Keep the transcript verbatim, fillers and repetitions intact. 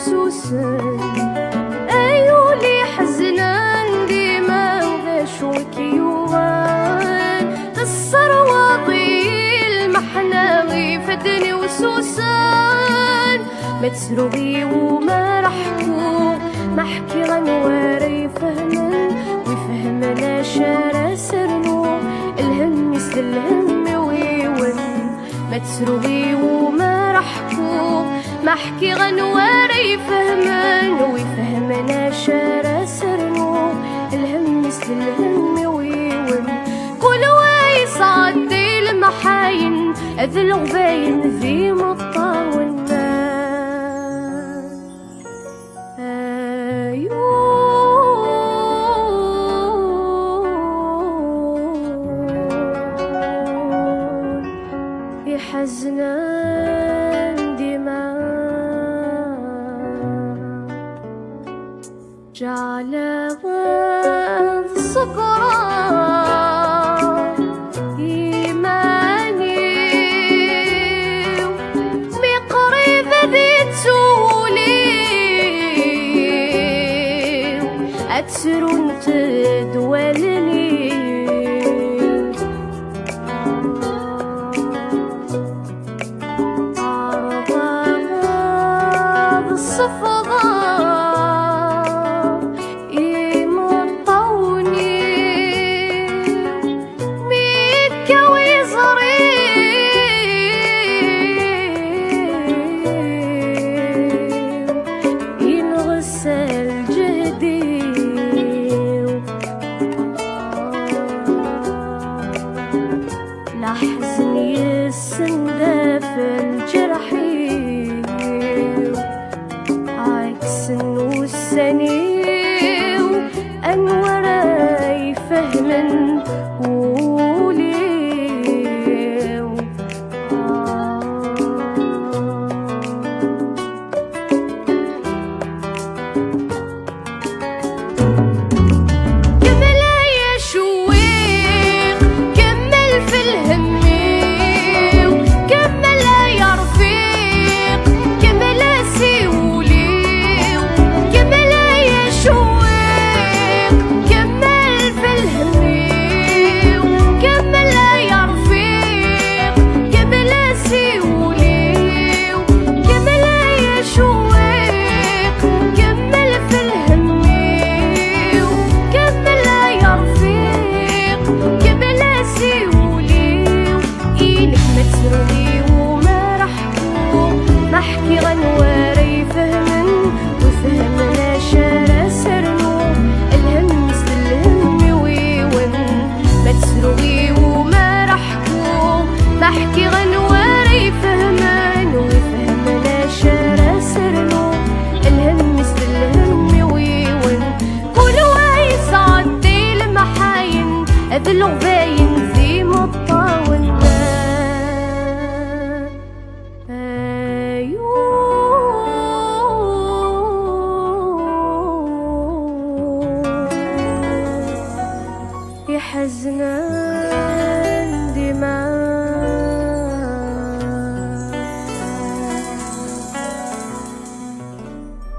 Susen, ay ul iḥeznen dima, d acu i k-yuɣen? Tesserwaḍ-iyi lmeḥna, ifadden-iw susen. Ma ttruɣ i wumi ara ḥkuɣ, ma ḥkiɣ anwa ara ifehmen? Wi fehmen acu ara s-rnuɣ, lhemm-is d lhemm-iw yiwen. Ma ttruɣ i wumi ara ḥkuɣ, ma ḥkiɣ anwa ara ifehmen? Wi fehmen acu ara s-rnuɣ, lhemm-is d lhemm-iw yiwen. Kul wa yesɛeddi lemḥayen d leɣbayen d imeṭṭawen. Ayul iḥeznen dima, ǧeɛleɣ ad ṣebreɣ iman-iw, mi qrib ad ittu wul-iw, ad ttrunt-d wallen-iw. Ɛerḍeɣ ad ṣefḍeɣ imeṭṭawen-iw, mi yekkaw yiẓri-w, inɣes lǧehd-iw. Laḥzen yessendaf lǧerḥ-iw, ɛeksen ussan-iw, anwa ara ifehmen wul-iw? Kemmel ay acewwiq, kemmel f lhemm-iw, kemmel ay arfiq, kemmel a siwel-iw, kemmel ay acewwiq, kemmel f lhemm-iw, kemmel ay arfiq, kemmel a siwel-iw. Kemmel ay acewwiq, kemmel f lhemm-iw, kemmel ay arfiq, kemmel a siwel-iw. Inek ma ttruɣ i wumi ara ḥkuɣ, ma ḥkiɣ anwa ara ifehmen? Ur fehmen acu ara s-rnuɣ, lhemm-is d lhemm-iw yiwen. Ma ttruɣ i wumi ara ḥkuɣ, ma ḥkiɣ anwa ara ifehmen? Ur fehmen acu ara s-rnuɣ, lhemm-is d lhemm-iw yiwen. Kul wa yesɛeddi lemḥayen d leɣbayen d imeṭṭawen. Ayul iḥeznen dima.